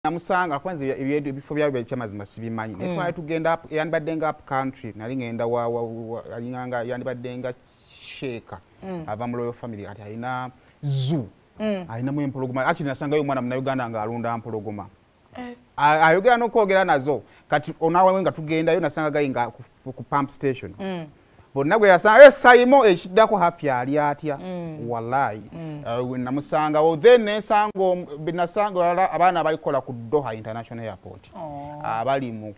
Namusanga kwanza ebifo byabwe ekyamazima sibimanyi. Naye twali tugenda yandibadde nga up country, nali ngenda alinganga yandibadde nga sheeka ava mu royal family, ati alina zoo, alinamu empologoma. Actually nasangayo omwana Munnayuganda ng'alunda mpologoma. Ayogera n'okwogera nazo. Kati onaawe nga tugendayo nasanga gayi nga ku pump station. Bonna gwe yasanga Saimo ekiddako Haffy ali atya, wallahi. Namusangawo then nensanga binasanga abaana abalikola ku Doha International Airport, abali mu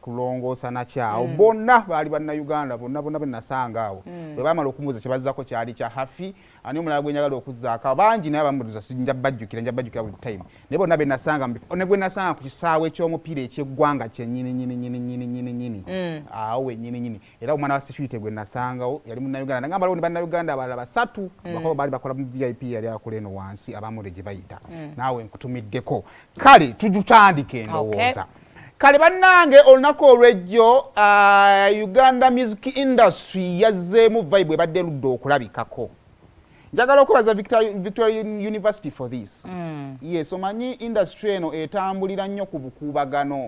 kulongoosa nakyawo, bonna baali Bannayuganda, bonna bonna benasanga awo. Bwe baamala okumubuuza kye bazzako kyali kya Haffy. Ani omulala gwe njagala okuzzaako? Bangi naye abamubuuza nja bajjukira, nja bajjukira buli time. Naye bonna benasanga mu bifo, ne gwe nasanga ku kisaawe eky'omupiira eky'eggwanga kyennyini nyini nyini nyini nyini nyini, awo wennyini nyini. Era omwana wa security gwe nasangawo yali Munnayuganda. Nagamba waliwo ne Bannayuganda abalala basatu bakola, baali bakola mu VIP yali akola eno wansi, abamule gye bayita. Naawe nkutumiddeko. Kale tujutandike endowooza. Kale bannange, olunaku olw'ejjo Uganda music industry yazzeemu vibe ebadde ludda okulabikako. Njagala okwebaza Victoria University for this. Yes, omanyi industry eno etambulira nnyo ku bukuubagano.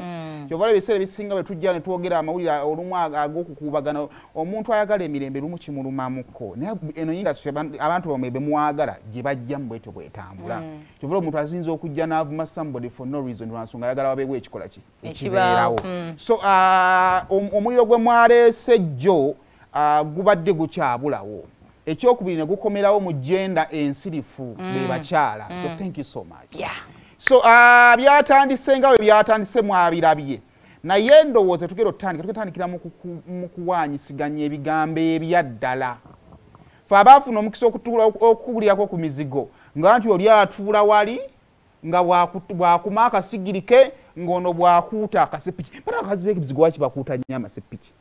Kyova ebiseera ebisinga bwe tujja ne twogera amawulire olumu ag'okukuubagano, omuntu ayagala emirembe lumu kimulumamuko. Naye eno industry abantu bamwe be mwagala gye bajjamu bwetyo bwetambula. Kyova omuntu ayinza okujja n'avuma somebody for no reason, lwa nsonga ayagala wabeewo ekikola ki Ekibaawo. ekibeerawo. So omuliro gwe mwaleese jjo gubadde gukyabulawo. Ekyokubiri ne gukomerawo mu gender ensirifu, be bakyala. So thank you so much. So byatandise nga bwe byatandise, mwabirabye. Naye ndowooza tugenda otutandika, tugetandikira mu kuwaanyisiganya ebigambo ebyaddala. Fe abaafuna omukisa okuwulirako ku mizigo nga nti oli atuula wali nga bwakuma akasigiri ke, ng'ono bwakuuta akasepiki. Bana abakazi b'emizigo waki bakuuta nnyo amasepiki?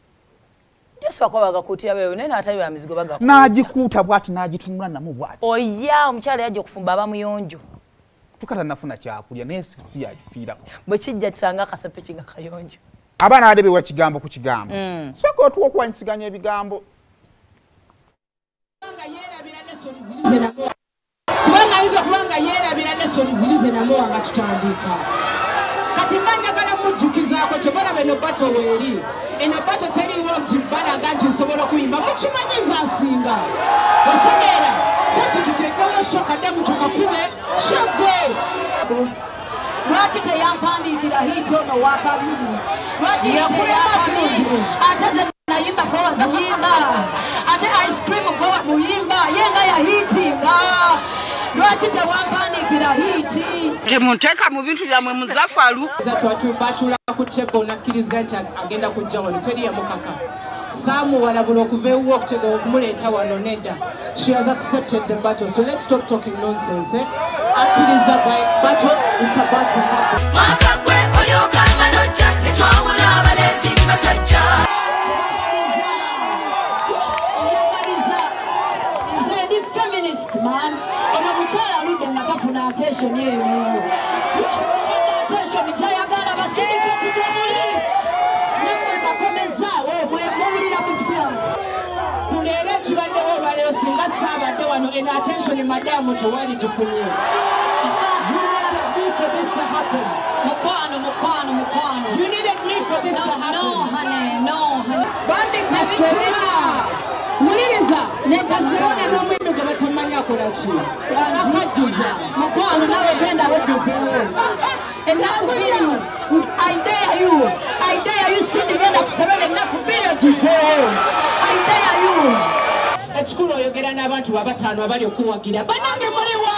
Just wakuba bagakuutira beeyo, naye n'atali ba mizigo bagakuuta. N'agikuuta bw'ati, n'agitunula namu bw'ati. Oya omukyala yajja okufumba aba muyonjo. Tukata nafuna kyakulya naye si yagifiirako. Bwe kijja kisanga akasepiki nga kayonjo. Abaana badde bewa kigambo ku kigambo. Sooka otuwa okuwanyisiganya ebigambo. Kubanga ayinza okuba nga yeerabira lesson ziri ze namuwa nga tutandika. Kati mba njagala mujjukizaako. Kyobalaba eno battle weeri, eno battle teriiwo nti balaga nti nsobola okuyimba. Mukimanyi nze asinga osegeera tesi. Tuteekewo show kaddemu tukakube shogwe. Lwaki teyampandiikira hit ono wakabiri? Lwaki hit eyakabiri ate ze nayimba gwe waziyimba, ate Ice Cream gwe muyimba ye nga yahitinga? Lwaki tewampandiikira hit? Temunteeka mu bintu byammwe muzafalu. Batula ku table nakkirizga nti agenda kujja wano. Teri yamukaka saamuwalabula okuva ewuwe okutega okumuleeta wano. Nedda, she has accepted the battle, so let's stop talking nonsense, eh? Akkiriza battle, it's about to happen. Mwaka gwe olyokanga nojja ne twawula abalenzi mu basajja. Njagaliza, nze ndi feminist man. Ono mukyala aludde nga tafuna attention eno. Attention gyayagala basindike tujemuli nammwe mbakomezaawo muwulira mutya? Kuleero ekibaddewo olwaleero, singa saabadde wano, eno attention madamu tewali gifunye. You needed me for this to happen. Mukwano, mukwano, mukwano. You needed me for this to happen. No honey, no honey. Bambi Kaserona, wuliriza, Kaserona n'omwendo gwe batamanyi akola ki, akajjuza. Mukwano, nawe genda wejjuzeewo ennaku 2. I dare you, I dare you. Sindi genda kuserona ennaku 2 ojjuzeewo. I dare you. Ekikulu oyogera n'abantu babataano abali okuwagira. Bannange muliwa?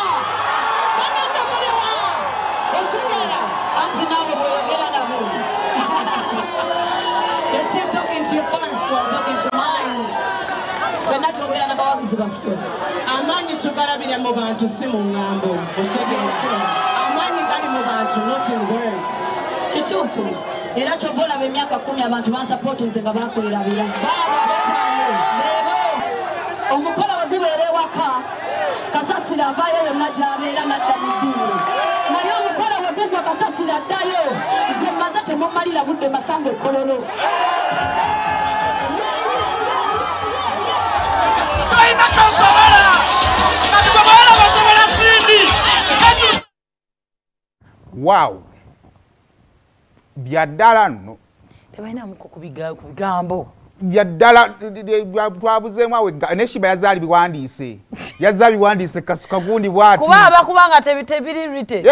Bannange muliwa? Osigera. Anti naawe bw'oyogera nabo. You're still talking to your fans too. I'm talking to mine. Ffenna twogera n'abawagizi baffe. Amaanyi tugalabira mu bantu, si mu ŋŋambo. Osigera, amaanyi gali mu bantu, not in words. Kituufu. Era kyova olaba emyaka 10 abantu bansapootinze nga bakwerabira. Baabo abataano. Beebo. Omukolo bwe gubeera ewaka, kasasiro avaayo yonna gy'abeera nadda mu ddiiro. Naye omukolo bwe gugwa, kasasiro addayo. Nze mmaze, temummalira budde, masanga ekkololo. Tolina kyosobola. Kati gwe bawala basobola sindi. Wow, byaddala nno tebalinamuko ku bigambo byaddala twabuzeemu awo ne Sheebah yazaali biwandiise, yazza biwandiise kasuka gundi bwati kuba abakubanga tebiri written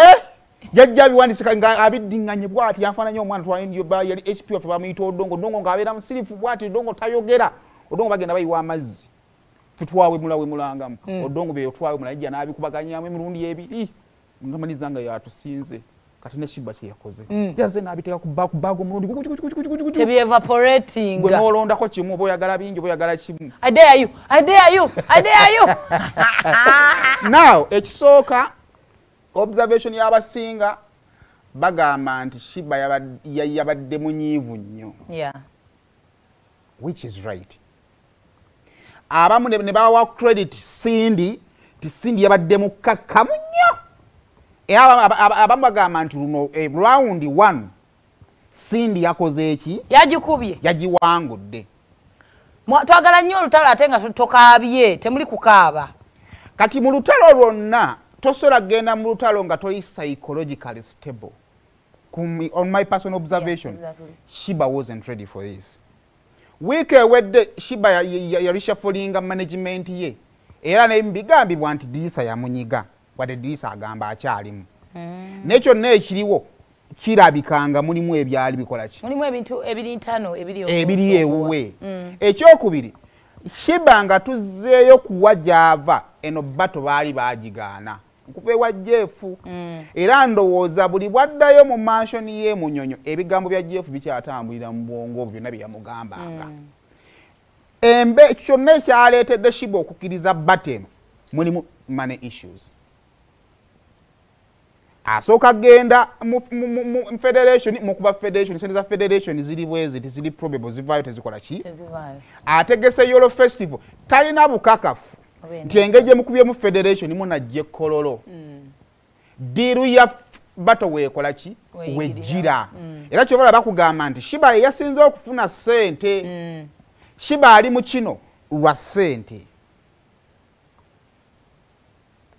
yajja biwandiise nga abiddiŋŋanye bwati, yafaananya omwana yali HP waffe bamuyita Odongo. Odongo ng'abeera musirifu bwati, Odongo tayogera, Odongo bagenda bayiwa amazzi tutwawemulawemulangamu Odongo beyotwawemula yajja n'abikubaganyamu emirundi ebiri ngamaliza nga yatusinze. Kati ne Sheebah kye yakoze yazze n'abiteeka ku baago omulundi tebyevaporating, gwe n'olondako kimu, oba oyagala bingi oba oyagala kimu. I dare you, I dare you, I dare you. Now ekisooka, observation y'abasinga bagamba nti Sheebah yabadde munyiivu nnyo, which is right. Abamu ne bawa credit Cindy ti Cindy yabadde mukkakkamu nnyo, era abamu bagamba nti luno round 1 Cindy yakoze eki, yagikubye, yagiwangudde. Twagala nnyo olutalo ate nga tokaabye, temuli kukaaba. Kati mu lutalo lwonna tosobola kugenda mu lutalo nga toli psychologically stable. On my personal observation, Sheebah wasn't ready for this. Wiiki ewedde Sheebah yareshufflinga management ye, era nebigambibwa nti Dirisa yamunyiga, wadde Dirisa agamba akyalimu. Naye kyonna ekiriwo kirabikanga mulimu ebyali bikola ki, mulimu ebintu ebiri ntano ebiri ewuwe. Ekyokubiri, Sheebah nga tuzzeeyo kuwa gy'ava, eno battle baali baagigaana nkuva ewa Jeff. Era ndowooza buli bwaddayo mu mansion ye Munyonyo, ebigambo bya Jeff bikyatambulira mu bwongo byonna bye yamugambanga. Embe kyonna ekyaleetedde Sheebah okukkiriza battle eno mulimu money issues. Asooka genda mu federation, mukuba federation, sente za federation ziri bwezi tiziri probable, zivaayo tezikola ki, ategese Yolo Festival, talina bukakafu nti engeri gye mukubyemu federation munajja ekkololo deal ya battle weekola ki, wejjira. Era kyobala bakugamba nti Sheebah ye yasinze okufuna ssente. Sheebah ali mu kino lwa ssente,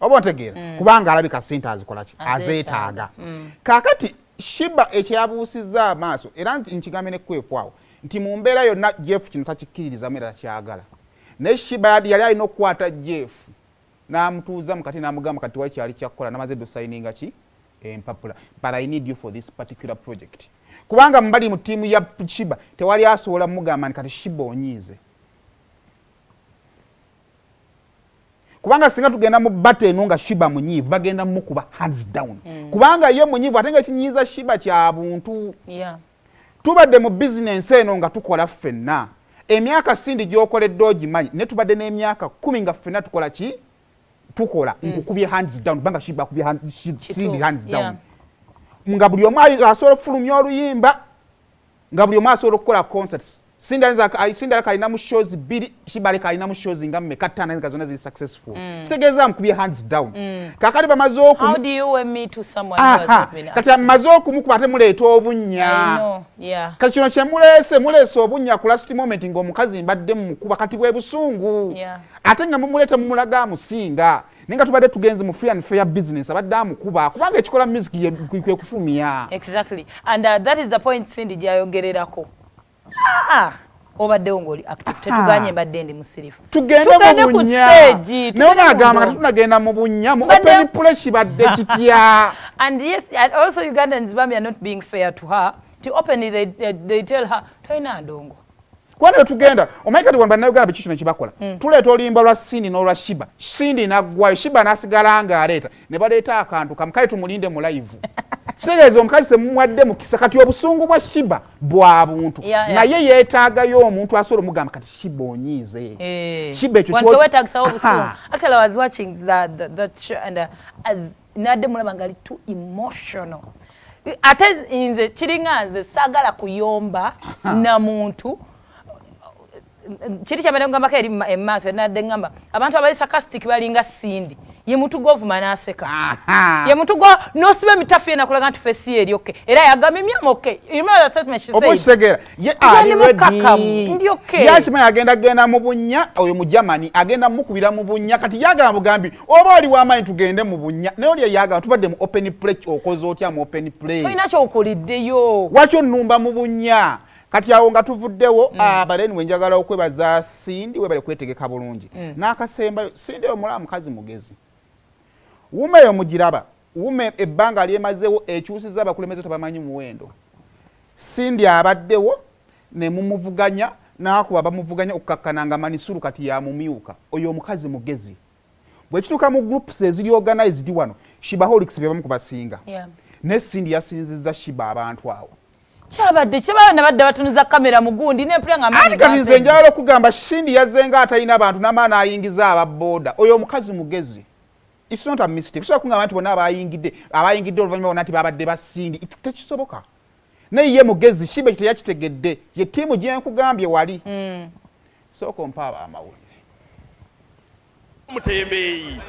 oba ontegeera, kubanga alabika ssente azikola ki, azeetaaga. Kaakati Sheebah ekyabuusizza amaaso, era nkigambe ne Kwefu awo nti mu mbeera yonna Jeff kino takikkiririzamu era takyagala, naye Sheebah yali alina okukwata Jeff n'amutuuza mu kati n'amugamba kati wakyali kyakukola, namaze dde osayininga ki empapula, but I need you for this particular project. Kubanga mbali mu ttiimu ya Sheebah tewali asobola mugamba nti kati Sheebah onyiize, kubanga singa tugenda mu battle eno nga Sheebah munyiivu bagenda mukuba hands down. Kubanga ye munyiivu ate nga ekinyiiza Sheebah kya buntu. Tubadde mu bizinensi eno nga tukola ffenna emyaka Cindy gy'okoledde ogimanyi, ne tubadde n'emyaka 10 nga ffenna tukola ki, tukola. Nkukubye hands down kubanga Sheebah akubye Cindy hands down. Nga buli omu asobola okufulumya oluyimba, nga buli omu asobola okukola concerts. Cindy aleka alina mu shows 2, Sheebah aleka alina mu shows nga mmeka, 5 nga zonna ziri successful. Kitegeeza mukubye hands down. Kaakati bamaze kati amaze okumukuba ate muleeta obunnya. Kati kino kye muleese, muleese obunnya ku last moment ng'omukazi mbadde mumukuba, kati bwe busungu. Ate nga mumuleeta mumulaga amusinga, naye nga tubadde tugenze mu free and fair business, abadde amukuba kubanga ekikola music kwe kufumya. Exactly, and that is the point Cindy gyayogererako. Obaddewo ng'oli active, tetuganye mbadde ndi musirifu, tugende mu bunnya. Naye onaagamba nga tunagenda mu bunnya mu open play kibadde kitya. And yes, and also Ugandans bambi are not being fair to her. To openly they tell her tolina ndongo. Kubanga tugenda omanyi kati bannayuganda biki kino kyebakola, tuleeta oluyimba lwa Cindy n'olwa Sheebah, Cindy n'aggwayo, Sheebah n'asigala ng'aleeta, ne baleeta akantu kamu, kale tumulinde mu live. Kitegeeza omukazi temumuwadde mukisa. Kati obusungu bwa Sheebah bwa buntu, naye yeetaagayo omuntu asobola omugamba kati Sheebah onyiize. Sheebah ekyo tewetaagisawo obusungu. Actually I was watching that show and as nadde mulaba nga ali too emotional. Ate nze kiringa nze saagala kuyomba na muntu. Kiri kyabadde ngambako eri emaaso, nadde ngamba abantu abali sarcastic balinga Cindy. Ye muntu gw'ovuma n'aseka. Ye muntu gwo n'osiba emitafu ye nakulaga nti face ye eri okay. Era yagamba emyama okay. You remember the statement she Oba said? okitegeera, ye Nze ali ndi mukakamu, ready. ndi okay. Yakimanyi agenda genda mu bunnya, oyo mu Germany agenda mukubira mu bunnya. Kati yagamba bugambi oba oli w'amaanyi tugende mu bunnya, naye oli yagamba tubadde mu open play, okoze otya mu open play? Olina kyokoliddeyo. Waki onnumba mu bunnya? Kati awo nga tuvuddewo, but anyway, njagala okwebaza Cindy, webale kwetegeka bulungi. N'akasembayo, Cindy oyo mulaba mukazi mugezi. UMA eyo mugiraba, UMA ebbanga lyemazeewo ekyusiza abakulembeze tebamanyi muwendo. Cindy abaddewo ne mumuvuganya, n'akuba bamuvuganya okukakkana nga Manisuru kati yamumyuka. Oyo omukazi mugezi. Bwe kituuka mu groups eziri organized wano, Shibaholics be bamu ku basinga. Ne Cindy yasinzizza Shiba abantu awo. Kyabadde kyebaba nabadde batunuza kamera mugundi nempulira nga amaanyi Anti kati nze gampedde. njagala okugamba Cindy yazzenga atalina abantu n'amaani ayingiza ababooda. Oyo omukazi mugezi. It's not a mistake. Sobola kugamba nti bonna abayingidde oluvannyuma bonna nti babadde ba Cindy. Tekisoboka. Naye ye mugezi, Shiba ekyo teyakitegedde. Ye ttiimu gye nkugambye wali. Sooka ompa abo amawulire. Omutembeeyi.